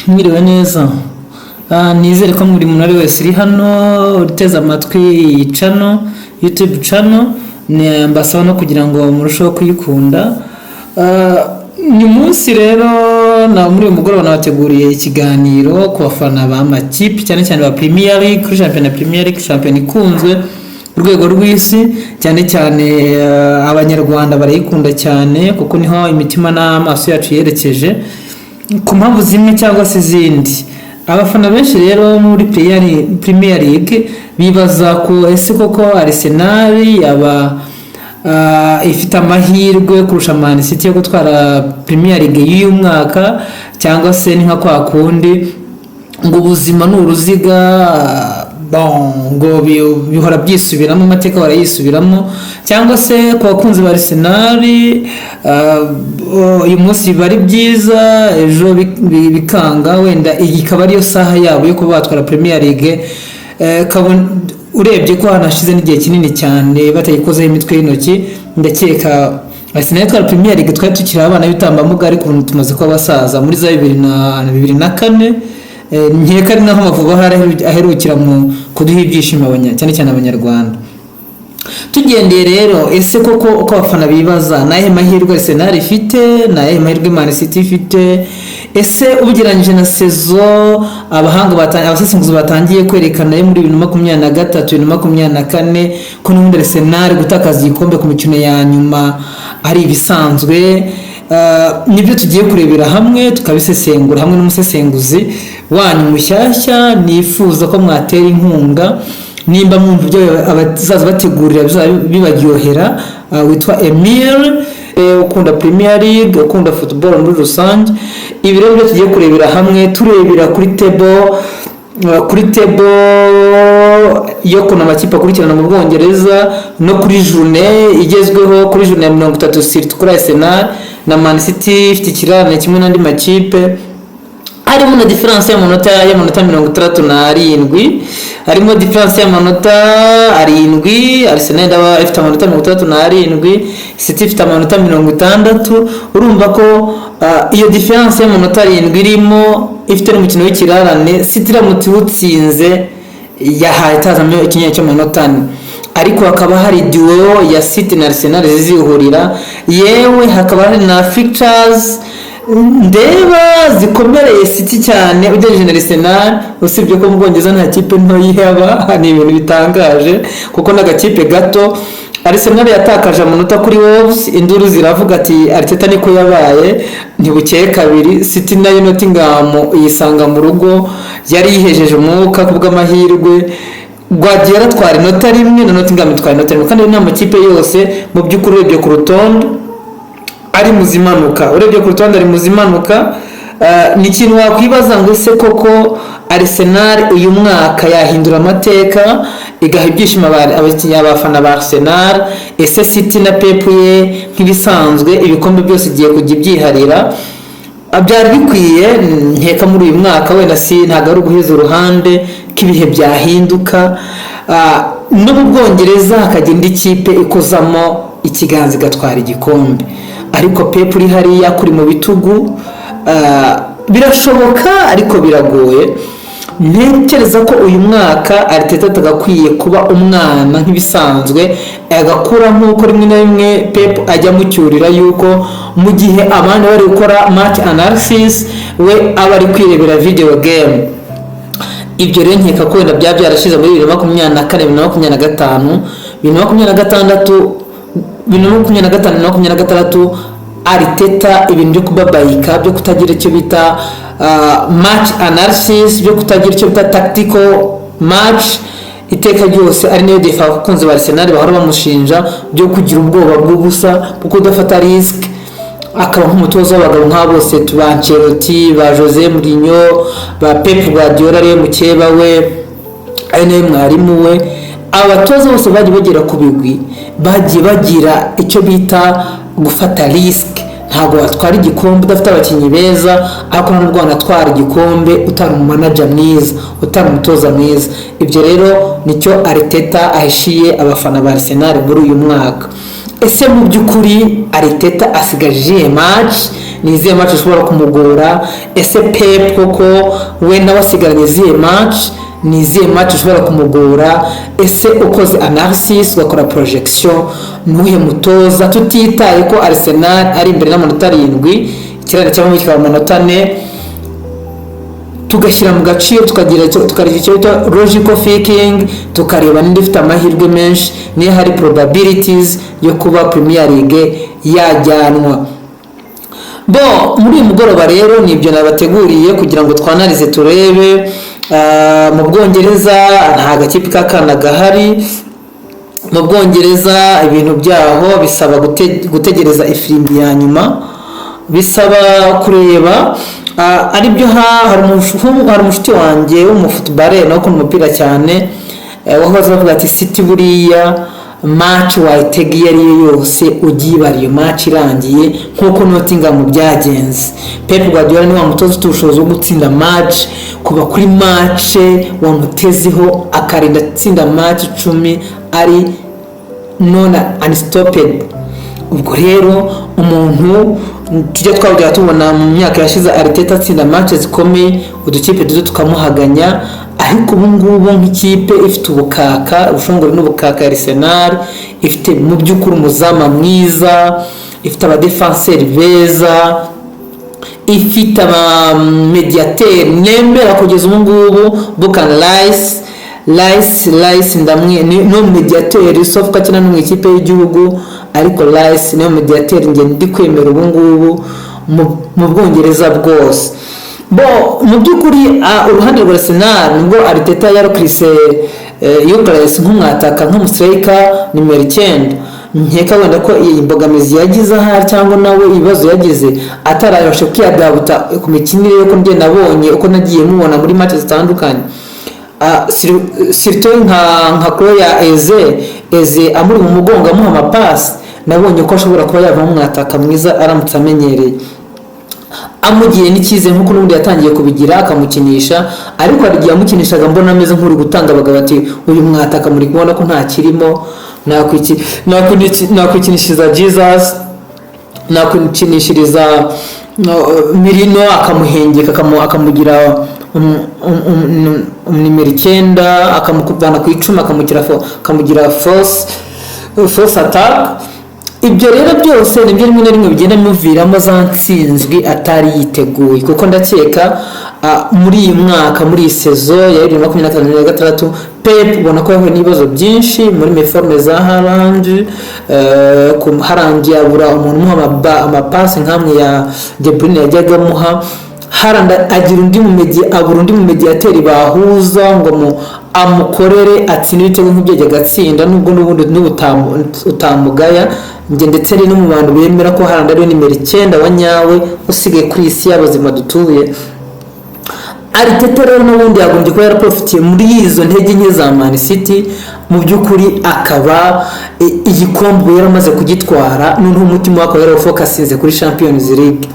Mwiriwe neza. Nizere ko buri muntu ari wese uri hano uteze amatwi iyi channel, YouTube channel, mbasaba no kugira ngo murusheho kuyikunda. Ni munsi rero na muri uyu mugoroba nabateguriye ikiganiro ku bafana ba makipe, cyane cyane ba Premier League, kuri shampiyona Premier League, shampiyona ikunzwe ku rwego rw'isi, cyane cyane Abanyarwanda barayikunda cyane kuko niho imitima n'amaso yacu yerekeje ku mpamvu zimwe cyangwa se izindi. Abafana benshi rero muri Premier League bibaza ko ese koko Arsenal yaba ifite amahirwe kurusha Man City yo gutwara Premier League y'uyu mwaka, cyangwa se ni nka kwa kundi ngo ubuzima ni uruziga, bon, ngo bihora byisubiramo, amateka barayisubiramo, cyangwa se ku bakunzi ba Arsenal uyu munsi biba ari byiza, ejo bikanga, wenda iyi ikaba ariyo saha yabo yo kuba batwara Premier League. Urebye ko hanashize n'igihe kinini cyane batayikozeho imitwe y'intoki. Ndakeka Arsenal itwara Premier League twari tukiri abana b'ibitambambuga, ariko ubu tumaze kuba abasaza, muri za 2004. Nkeka ari naho Amavubi ahari aherukira mu kuduha ibyishimo, cyane cyane Abanyarwanda. Tugendeye rero, ese koko uko abafana bibaza, ni ayahe mahirwe Arsenal ifite, ni ayahe mahirwe Man City ifite? Ese ugereranyije na saison abahanga abasesenguzi batangiye kwerekana yo muri 2023, 2024, ko n'ubundi Arsenal gutakaza igikombe ku mikino ya nyuma ari ibisanzwe? Nibyo tugiye kurebera hamwe, tukabisesengura hamwe n'umusesenguzi wanyu mushyashya nifuza ko mwatera inkunga nimba mwumva ibyo abazaza bategurira bizaba bibaryohera, witwa Emile, ukunda Premier League, ukunda football muri rusange. Ibi rero byo tugiye kurebera hamwe, turebera kuri table yo kuntu amakipe akurikirana mu Bwongereza no kuri journée igezweho, kuri journée ya 30, surtout kuri Arsenal na Man City ifite ikirarane kimwe n'andi makipe, harimo na différence y'amanota 67, harimo différence y'amanota 7. Arsenal ndaba ifite amanota 67, City ifite amanota 60. Urumva ko iyo différence y'amanota 7 irimo, ifite n'umukino w'ikirarane, City iramutse iwutsinze yahaye itazamo ikinyuranyo cy'amanota 4, ariko hakaba hari duel ya City na Arsenal zizihurira, yewe hakaba hari na fixtures ndeba zikomereye City cyane ugereranyije na Arsenal, usibye ko mu Bwongereza nta kipe nto yihaba. Ni ibintu bitangaje kuko n'agakipe gato Arsenal yatakaje amanota kuri Wolves, induru ziravuga ati Arteta niko yabaye, ntibukeye kabiri City nayo Nottingham yisanga mu rugo, yari yihejeje umwuka. Ku bw'amahirwe Guardiola atwara inota rimwe na Nottingham itwara inota rimwe, kandi ni amakipe yose mu by'ukuri urebye ku rutonde ari mu zimanuka, urebye ku rutonde ari mu zimanuka. Ni ikintu wakwibaza ngo ese koko Arsenal uyu mwaka yahindura amateka igaha ibyishimo abakinnyi, abafana ba Arsenal? Ese City na Pep ye nk'ibisanzwe ibikombe byose igiye kujya ibyiharira? Byari bikwiye nkeka muri uyu mwaka, wenda si ntabwo ari uguheza uruhande ko ibihe byahinduka, no mu Bwongereza hakagira indi kipe ikozamo ikiganza igatwara igikombe, ariko Pep uri hariya kuri mu bitugu, birashoboka ariko biragoye. Ntekereza ko uyu mwaka Arteta atagakwiye kuba umwana nk'ibisanzwe, agakura nk'uko rimwe na rimwe Pep ajya amucyurira yuko mu gihe abandi bari gukora match analysis we aba ari kwirebera video game. Ibyo rero nkeka ko wenda byaba byarashize muri 2024, 2025, 2026, 2025, 2026. Arteta ibintu byo kubabayika, byo kutagira icyo bita match analysis, byo kutagira icyo bita tactical match iteka ryose, ari nayo défaut abakunzi ba Arsenal bahora bamushinja, byo kugira ubwoba bw'ubusa bwo kudafata risk, akaba nk'umutoza w'abagabo nk'aba bose ba Ancelotti, ba Jose Mourinho, ba Pep Guardiola ariwe mukeba we, ari nawe mwarimu we. Abatoza bose bagiye bagera ku bigwi bagiye bagira icyo bita gufata risk. Ntabwo watwara igikombe udafite abakinnyi beza, ariko nubwo wanatwara igikombe utari umumanager mwiza, utari umutoza mwiza. Ibyo rero nicyo Arteta ahishiye abafana ba Arsenal muri uyu mwaka. Ese mu by'ukuri Arteta asigaje iyihe match? Ni izihe match zishobora kumugora? Ese Pep koko we nawe asigaranye izihe match? Ni izihe match ushobora kumugora? Ese ukoze analysis, ugakora projection, nuhe mutoza, tutitaye ko Arsenal ari imbere n'amanota 7, ikirane cyangwa kikaba amanota 4, tugashyira mu gaciro, tukagira tukareba icyo bita logical thinking, tukareba n'indi ifite amahirwe menshi, niyo hari probabilities yo kuba Premier League yajyanwa? Bo muri uyu mugoroba rero nibyo nabateguriye kugira ngo twanarize, turebe. Mu Bwongereza nta gakipe k'akana gahari. Mu Bwongereza ibintu byaho bisaba gutegereza ifirimbi ya nyuma, bisaba kureba. Aribyo hari umushuti wanjye w'umufutubare nawe ukunda umupira cyane, wahoze bavuga ati: "City buriya match wayitega iyo ari yo yose, ugiye ibara iyo match irangiye nk'uko Nottingham byagenze." Pep Guardiola ni wa mutoza ufite ubushobozi bwo gutsinda match, kuva kuri match wamutezeho akarinda atsinda match 10 ari none unstopped. Ubwo rero umuntu tujya twabwira, tubona mu myaka yashize Arteta atsinda match zikomeye, udukipe duto tukamuhaganya, ariko ubu ngubu nk'ikipe ifite ubukaka, ubushongore n'ubukaka ya Arsenal, ifite mu by'ukuri umuzamu mwiza, ifite abadefanseri beza, ifite abamediateri nemera kugeza ubu ngubu, Declan Rice, Rice, Rice ndamwe ni mediateri, sauf ko akina no mu ikipe y'igihugu, ariko Rice niyo mediateri njye ndi kwemera ubu ngubu mu Bwongereza bwose. Bo mu by'ukuri uruhande rwa Arsenal, nubwo Arteta yarokirise Gyökeres nk'umwataka, nk'umu striker nimero 9, nkeka wenda ko iyi mbogamizi yagize ahari cyangwa nawe ibibazo yagize atarabasha kwiyadabuta ku mikinire ye, ko njye nabonye uko nagiye mubona muri match zitandukanye, surtout nka Kuro ya Eze amuri mu mugongo amuha amapasi, nabonye ko ashobora kuba yavamo umwataka mwiza aramutse amenyereye, amugiye n'icyizere nk'uko n'ubundi yatangiye kubigira akamukinisha. Ariko hari igihe yamukinishaga mbona ameze nk'uri gutanga abagabo, ati: "Uyu mwataka muri kubona ko nta kirimo, nakwikinishiriza Jesus, nakwikinishiriza Merino," akamuhengeka, akamugira nimero 9, akamuvana ku 10, akamugira false attack. Ibyo rero byose nibyo rimwe na rimwe bigenda bimuviramo za ntsinzwi atari yiteguye, kuko ndakeka muri iyi mwaka, muri iyi saison ya 2025/26, Pep ubona ko yahuye n'ibibazo byinshi muri méforme za Haaland. Haaland yabura umuntu umuha amapasi nk'amwe ya De Bruyne yajyaga amuha. Haaland agira undi mumedi, abura undi mumediyateri bahuza ngo amukorere atsinde ibitego nk'ibyo yajyaga atsinda, nubwo n'ubundi n'ubu utamugaya. Njye ndetse ni no mu bantu bemera ko Haaland ariwe nimero 9 wa nyawe usigaye kuri iyi si y'abazima dutuye. Arteta rero n'ubundi yagombye kuba yaraprofitiye muri izo ntege nke za Man City, mu by'ukuri akaba igikombe yaramaze kugitwara, noneho umutima we akaba yarawufokasinze kuri Champions League.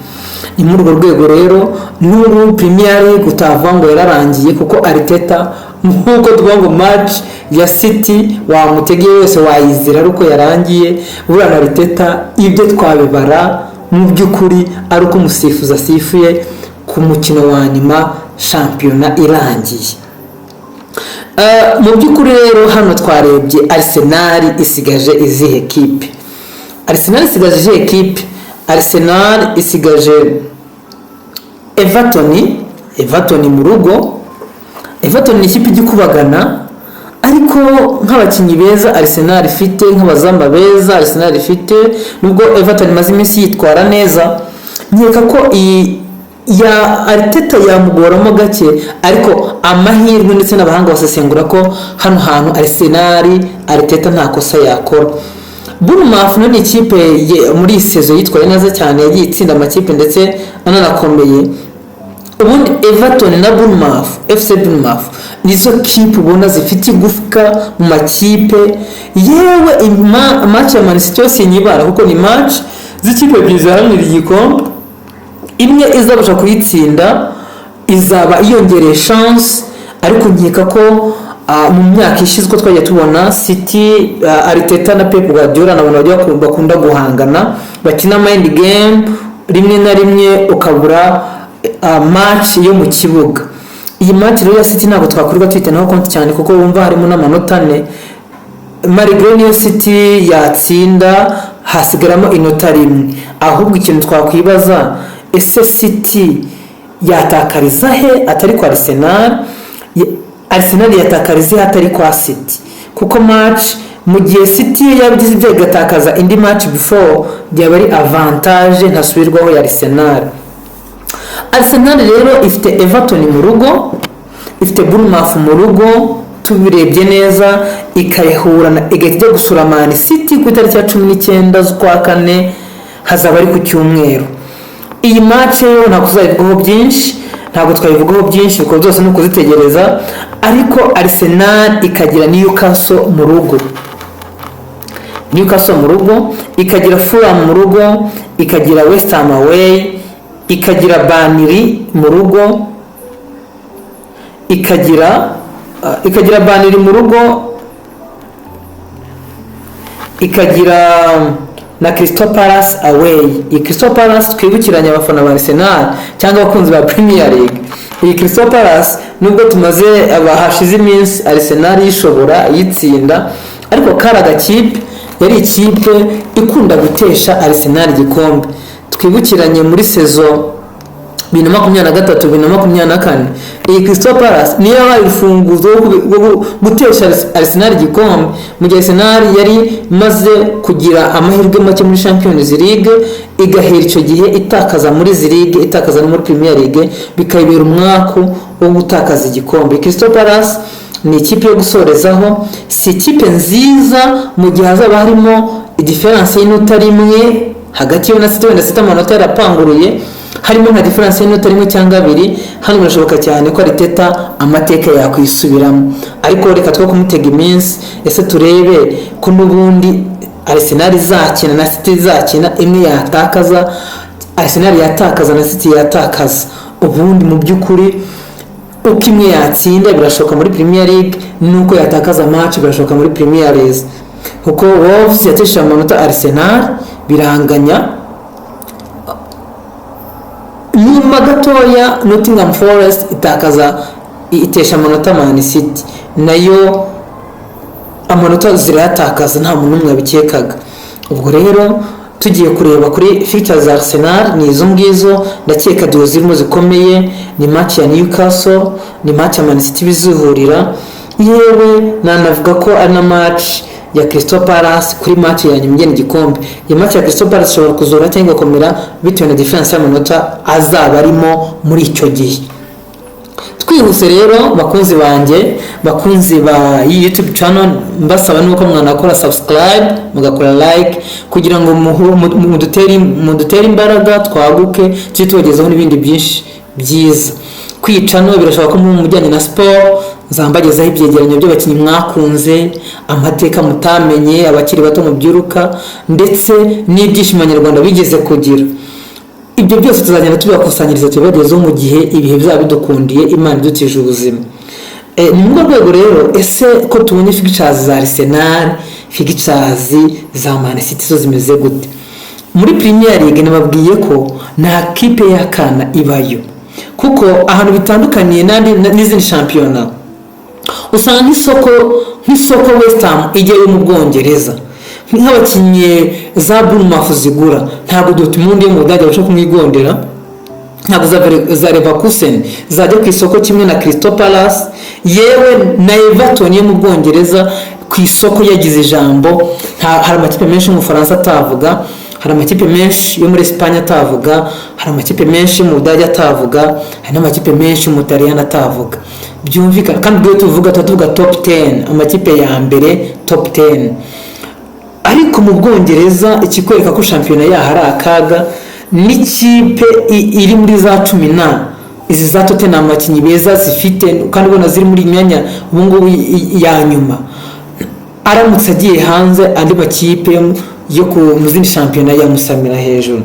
Ni muri urwo rwego rero n'ubu Premier League utavuga ngo yararangiye, kuko Arteta, nk'uko tuvuga ngo match ya City wamutegeye wese wayizira ari uko yarangiye, buriya na Arteta ibyo twabibara mu by'ukuri ari uko umusifuzi asifuye ku mukino wa nyuma, shampiyona irangiye. Mu by'ukuri rero hano twarebye Arsenal isigaje izihe kipe. Arsenal isigaje izihe kipe? Arsenal isigaje Everton, Everton mu rugo. Everton ni ikipe ijya ikubagana, ariko nk'abakinnyi beza Arsenal ifite, nk'abazamba beza Arsenal ifite, nubwo Everton imaze iminsi yitwara neza, nkeka ko iyi ya Arteta yamugoramo gake, ariko amahirwe ndetse n'abahanga basesengura ko hano hantu Arsenal, Arteta nta kosa yakora. Bournemouth nayo ni ikipe muri iyi saison yitwaye neza cyane, yagiye itsinda amakipe ndetse ananakomeye. Ubundi Everton na Bournemouth, FC Bournemouth, nizo kipe ubona zifite igufwa mu makipe. Yewe, match ya Man City yose nyibara, kuko ni match z'ikipe ebyiri ziharanira igikombe, imwe izabasha kuyitsinda izaba iyongereye chance. Ariko nkeka ko mu myaka ishize uko twagiye tubona City, Arteta na Pep Guardiola ni abantu bagiye bakunda guhangana, bakina mind game. Rimwe na rimwe ukabura match yo mu kibuga. Iyi match rero ya City ntabwo twakorwa tuyitenaho konti cyane, kuko wumva harimo n'amanota 4. Malgré niyo City yatsinda, hasigaramo inota 1. Ahubwo ikintu twakwibaza: ese City yatakariza he atari kwa Arsenal? Arsenal yatakariza he atari kwa City? Kuko match, mu gihe City yabigize ibyo igatakaza indi match before, byaba ari avantage ntasubirwaho ya Arsenal. Arsenal rero ifite Everton mu rugo, ifite Bournemouth mu rugo. Tubirebye neza, ikayihura igahita ijya gusura Man City ku itariki ya 19 z'ukwa kane, hazaba ari ku cyumweru. Iyi match yo ntabwo tuzayivugaho byinshi, ntabwo twayivugaho byinshi kuko byose ni ukuzitegereza. Ariko Arsenal ikagira Newcastle mu rugo, Newcastle mu rugo, ikagira Fulham mu rugo, ikagira West Ham away, ikagira Burnley mu rugo, ikagira Burnley mu rugo, ikagira na Crystal Palace away. Iyi Crystal Palace, twibukiranye abafana ba Arsenal cyangwa abakunzi ba Premier League, iyi Crystal Palace, nubwo tumaze hashize iminsi Arsenal yishobora yitsinda, ariko kari agakipe, yari ikipe ikunda gutesha Arsenal igikombe. Twibukiranye muri saison 2023, 2024, iyi Crystal Palace niyo yabaye urufunguzo rwo gutesha Arsenal igikombe, mu gihe Arsenal yari imaze kugira amahirwe make muri Champions League, igahera icyo gihe itakaza muri izi league, itakaza no muri Premier League, bikayibera umwaku wo gutakaza igikombe. Crystal Palace ni ikipe yo gusorezaho, si ikipe nziza mu gihe hazaba harimo différence y'inota 1 hagati yo na City. Wenda City amanota yarapanguruye, harimo nka différence y'inota 1 cyangwa 2, hano birashoboka cyane ko Arteta amateka yakwisubiramo. Ariko reka two kumutega iminsi, ese turebe ko n'ubundi Arsenal izakina na City izakina, imwe yatakaza, Arsenal yatakaza na City yatakaza. Ubundi mu by'ukuri, uko imwe yatsinda birashoboka muri Premier League, nuko yatakaza match birashoboka muri Premier League, kuko Wolves yatesheje amanota Arsenal, biranganya. Nyuma gatoya Nottingham Forest itakaza, itesha amanota Man City, nayo amanota zirayatakaza, nta muntu n'umwe wabikekaga. Ubwo rero tugiye kureba kuri fixtures za Arsenal, ni izo ngizo. Ndakeka duo zirimo zikomeye ni match ya Newcastle, ni match ya Man City bizihurira, yewe nanavuga ko ari na match ya Crystal Palace kuri match ya nyuma igena igikombe. Iyi match ya Crystal Palace ishobora kuzora cyangwa igakomera bitewe na différence y'amanota azaba arimo muri icyo gihe. Twihuse rero, bakunzi banjye, bakunzi ba YouTube channel, mbasaba nuko mwanakora subscribe, mugakora like, kugira ngo mudutere imbaraga, twaguke, tujye tubagezaho n'ibindi byinshi byiza. Kwica no birashoboka ko mu bijyanye na siporo nzambagezaho ibyegeranyo by'abakinnyi mwakunze, amateka mutamenye, abakiri bato mubyiruka, ndetse n'ibyishimo Abanyarwanda bigeze kugira. Ibyo byose tuzagenda tubibakusanyiriza, tubibagezeho mu gihe ibihe bizaba bidukundiye, Imana idutije ubuzima. Ni muri urwo rwego rero, ese ko tubonye fixtures za Arsenal, fixtures za Man City zo zimeze gute muri Premier League? Nababwiye ko nta kipe y'akana ibayo, kuko ahantu bitandukaniye n'izindi shampiyona, usanga nk'isoko West Ham ijyayo mu Bwongereza, nk'abakinnyi za Bournemouth zigura, ntabwo Dortmund yo mu Budage babasha kumwigondera, ntabwo za Leverkusen zajya ku isoko kimwe na Crystal Palace, yewe na Everton yo mu Bwongereza ku isoko yagize ijambo. Hari amakipe menshi yo mu Bufaransa atavuga, hari amakipe menshi yo muri Espagne atavuga, hari amakipe menshi yo mu Budage atavuga, hari n'amakipe menshi yo mu Butaliyani atavuga. Byumvikana kandi, ubwo iyo tuvuga tuba tuvuga top 10, amakipe ya mbere, top 10. Ariko mu Bwongereza, ikikwereka ko shampiyona yaho ari akaga, n'ikipe iri muri za cumi na izi za Tottenham, abakinnyi beza zifite kandi ubona ziri muri iyi myanya ubu ngubu ya nyuma, aramutse agiye hanze, andi makipe yo mu zindi shampiyona yamusamira hejuru.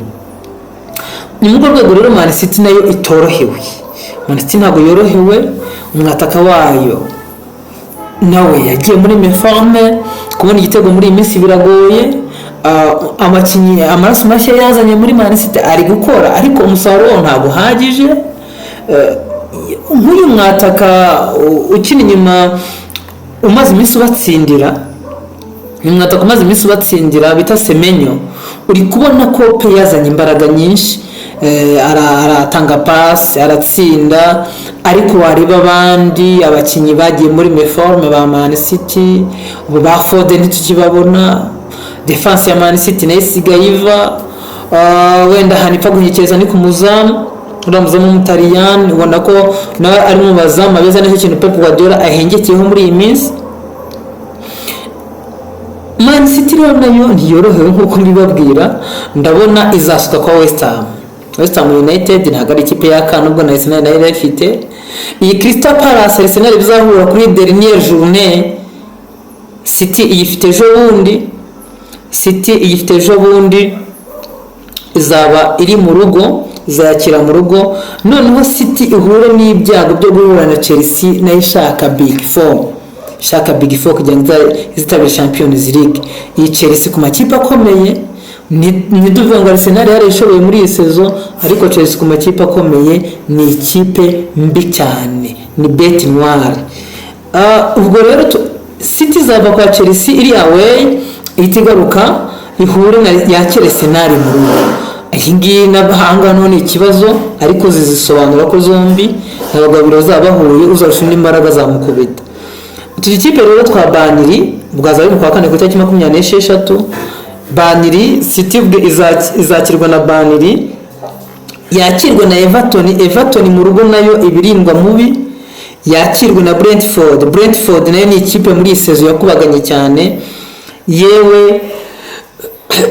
Ni muri urwo rwego rero Man City nayo itorohewe. Man City ntabwo yorohewe. Umwataka wayo nawe yagiye muri méforme, kubona igitego muri iyi minsi biragoye. Abakinnyi, amaraso mashya yazanye muri Man City ari gukora, ariko umusaruro ntabwo uhagije. Nk'uyu mwataka ukina inyuma umaze iminsi ubatsindira, ni mwataka umaze iminsi ubatsindira bita Semenyo. Uri kubona ko pe yazanye imbaraga nyinshi, aratanga pasi, aratsinda, ariko wareba abandi abakinnyi bagiye muri méforme ba Man City, ubu ba Foden ntitukibabona. Defense ya Man City nayo isigaye iva. Wenda ahantu ipfa guhekereza ni ku muzamu, uriya muzamu w'Umutaliyani, ubona ko nawe ari mu bazamu beza, nicyo kintu Pep Guardiola ahengekeyeho muri iyi minsi. Man City rero nayo ntiyorohewe nk'uko mbibabwira. Ndabona izasuka kwa West Ham. West Ham United ntabwo ari ikipe y'akana, ubwo na Arsenal nayo irayifite. Iyi Crystal Palace Arsenal bizahura kuri dernière journée, City iyifite ejo bundi. City iyifite ejo bundi, izaba iri mu rugo, izakira mu rugo. Noneho City ihure n'ibyago byo guhura na Chelsea, nayo ishaka big four, ishaka big four kugira ngo izitabire Champions League. Iyi Chelsea ku makipe akomeye, ntiduvuga ngo Arsenal yarayishoboye muri iyi saison, ariko Chelsea ku makipe akomeye ni ikipe mbi cyane, ni bête noire. Ubwo rero City izava kwa Chelsea iri away, ihita igaruka ihure na yakire Arsenal mu rugo. Iyi ngiyi n'ahangaha ni ikibazo, ariko zizisobanura ko zombi abagabo babiri bazaba bahuye, uzarusha undi imbaraga azamukubita. Utu dukipe rero twa Burnley bwaza bari mu kwa kane ku itariki 26. Burnley, City ubwe izakirwa na Burnley, yakirwa na Everton. Everton mu rugo nayo ibirindwa mubi. Yakirwe na Brentford. Brentford nayo ni ikipe muri iyi saison yakubaganye cyane. Yewe,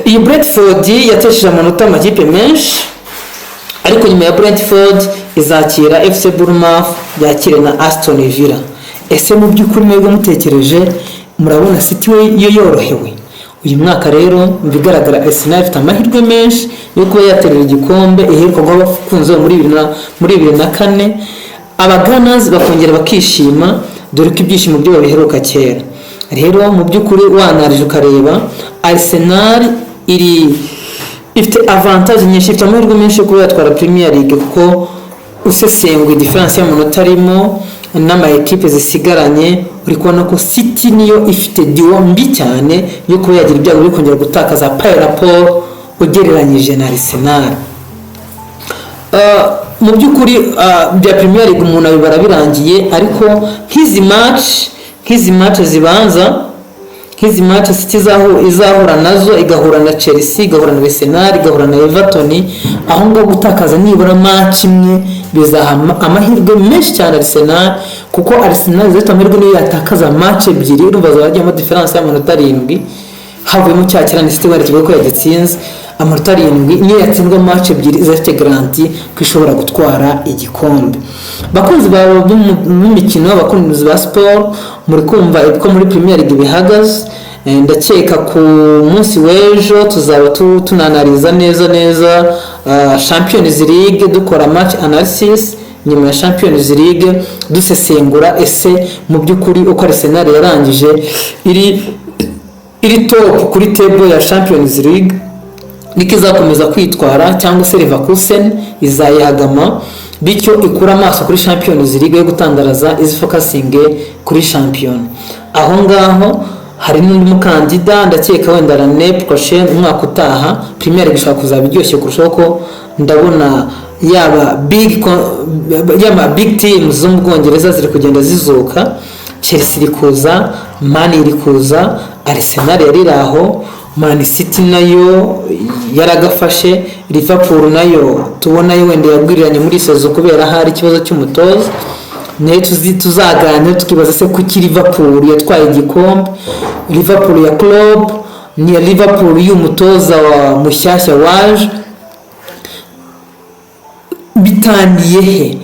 iyi Brentford yatesheje amanota amakipe menshi. Ariko nyuma ya Brentford izakira FC Bournemouth, yakire na Aston Villa. Ese mu by'ukuri mwebwe mutekereje, murabona City we yo yorohewe uyu mwaka? Rero mu bigaragara, Arsenal ifite amahirwe menshi yo kuba yaterera igikombe iheruka guha abakunzi muri 2004, aba Gunners bakongera bakishima, dore ko ibyishimo byo babiheruka kera. Rero mu by'ukuri wanarije ukareba, Arsenal iri ifite avantage nyinshi, ifite amahirwe menshi yo kuba yatwara Premier League, kuko usesenguye différence y'amanota arimo n'ama ekipe zisigaranye, uri kubona ko City niyo ifite duo mbi cyane yo kuba yagira ibyago byo kongera gutakaza par rapport ugereranyije na Arsenal. Mu by'ukuri bya Premier League umuntu abibara birangiye, ariko nk'izi match zibanza, nk'izi match City izahura nazo, igahura na Chelsea, igahura na Arsenal, igahura na Everton, aho ngaho gutakaza nibura match imwe bizaha amahirwe menshi cyane Arsenal, kuko Arsenal izafite amahirwe niyo yatakaza match ebyiri. Urumva azaba hajyamo différence y'amanota 7, havuyemo cya kirane City wenda tuvuge ko yagitsinze, amanota 7. Niyo yatsindwa match ebyiri, izafite garantie ko ishobora gutwara igikombe. Bakunzi b'imikino, abakunzi ba siporo, muri kumva uko muri Premier League bihagaze. Ndakeka ku munsi w'ejo tuzaba tunanariza neza neza Champions League, dukora match analysis nyuma ya Champions League, dusesengura ese mu by'ukuri uko Arsenal yarangije iri top kuri table ya Champions League niko izakomeza kwitwara, cyangwa se Leverkusen izayihagama, bityo ikura amaso kuri Champions League yo gutandaraza, izi focusinge kuri shampiyona. Aho ngaho hari n'undi mukandida. Ndakeka wenda l'année prochaine, umwaka utaha, Premier League ishobora kuzaba iryoshye kurushaho, ko ndabona yaba big teams zo mu Bwongereza ziri kugenda zizuka. Chelsea iri kuza, Man iri kuza, Arsenal yari iri aho, Man City nayo yaragafashe, Liverpool nayo tubona yo wenda yagwiriranye muri saison kubera hari ikibazo cy'umutoza, nayo tuzaganira tukibaza se kuki Liverpool yatwaye igikombe. Liverpool ya Klopp ni Liverpool y'umutoza wa mushyashya waje, bitaniye he?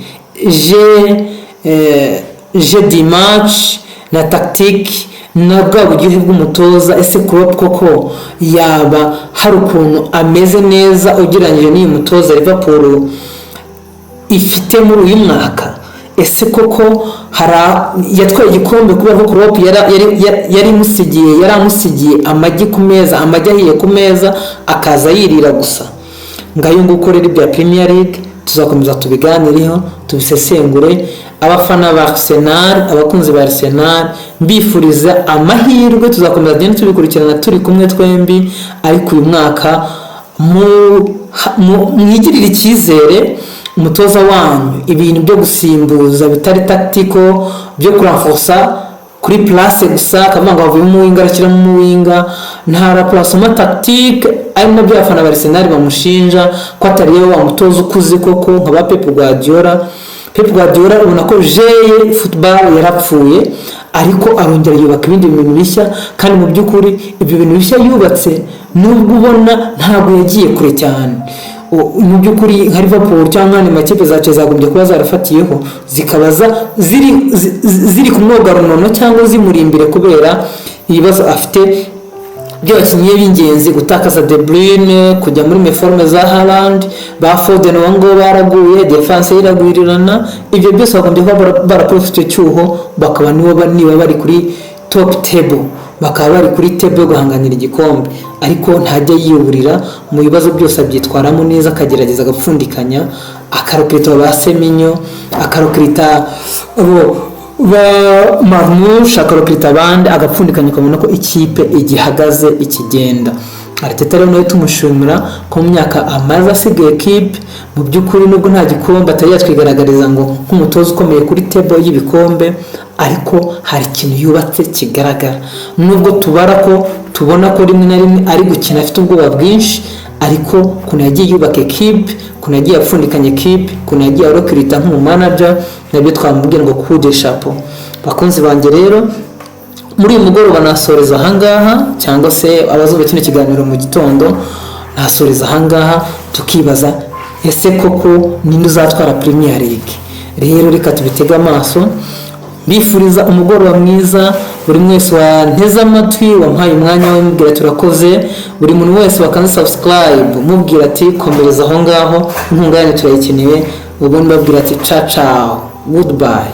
Jeu de match na tactique na bwa buryohe bw'umutoza. Ese Klopp koko yaba hari ukuntu ameze neza ugereranyije n'uyu mutoza Liverpool ifite muri uyu mwaka? Ese koko yatwaye igikombe kubera ko Klopp yari amusigiye amagi ku meza, amagi ahiye ku meza, akaza yirira gusa? Ngayo nguko rero ibya Premier League, tuzakomeza tubiganireho, tubisesengure. Abafana ba Arsenal, abakunzi ba Arsenal, mbifuriza amahirwe. Tuzakomeza tugende tubikurikirana turi kumwe twembi, ariko uyu mwaka mwigirire icyizere. Umutoza wanyu, ibintu byo gusimbuza bitari tactical, byo kuranforsa kuri place gusa, akavuga ngo havuyemo umuwinger, arashyiramo umuwinger, nta remplacement tactique, ari nabyo abafana ba Arsenal bamushinja ko atari wa mutoza ukuze koko nka ba Pep Guardiola. Pep Guardiola ubona ko jeye football yarapfuye, ariko arongera yubaka ibindi bintu bishya, kandi mu by'ukuri ibyo bintu bishya yubatse, nubwo ubona ntabwo yagiye kure cyane, mu by'ukuri nka Liverpool cyangwa andi makipe zacu zagombye kuba zarafatiyeho, zikaba ziri ku mwogarunono cyangwa zimuri imbere, kubera ibibazo afite by'abakinnyi b'ingenzi, gutakaza De Bruyne, kujya muri méforme za Haaland, ba Foden uwo nguwo baraguye, defense ye iragwirirana. Ibyo byose bagombye kuba baraprofite icyo cyuho, bakaba nibo niba bari kuri top table, bakaba bari kuri table yo guhanganira igikombe. Ariko ntajya yiburira mu bibazo byose, abyitwaramo neza, akagerageza agapfundikanya, akarecruta ba Semenyo, akarecruta abo ba Marmoush, akarecruta abandi, agapfundikanya, ukabona ko ikipe igihagaze, ikigenda. Arteta rero nawe tumushimira ko mu myaka amaze asigaye ekipe, mu by'ukuri nubwo nta gikombe atari yatwigaragariza ngo nk'umutoza ukomeye kuri table y'ibikombe, ariko hari ikintu yubatse kigaragara, nubwo tubara ko tubona ko rimwe na rimwe ari gukina afite ubwoba bwinshi. Ariko ukuntu yagiye yubaka ekipe, ukuntu yagiye apfundikanya ekipe, ukuntu yagiye arecruta nk'umumanager, nabyo twamubwira ngo coup de chapeau. Bakunzi banjye rero, muri uyu mugoroba nasoreza ahangaha, cyangwa se abazumva kino kiganiro mu gitondo, nasoreza ahangaha, tukibaza: ese koko ninde uzatwara Premier League? Rero reka tubitege amaso. Mbifuriza umugoroba mwiza buri mwese wanteze amatwi, wampaye umwanya we, mubwira turakoze. Buri muntu wese wakanze subscribe, mubwira ati komereza aho ngaho, inkunga yanyu turayikeneye. Ubundi mbabwira ati ciao ciao, goodbye.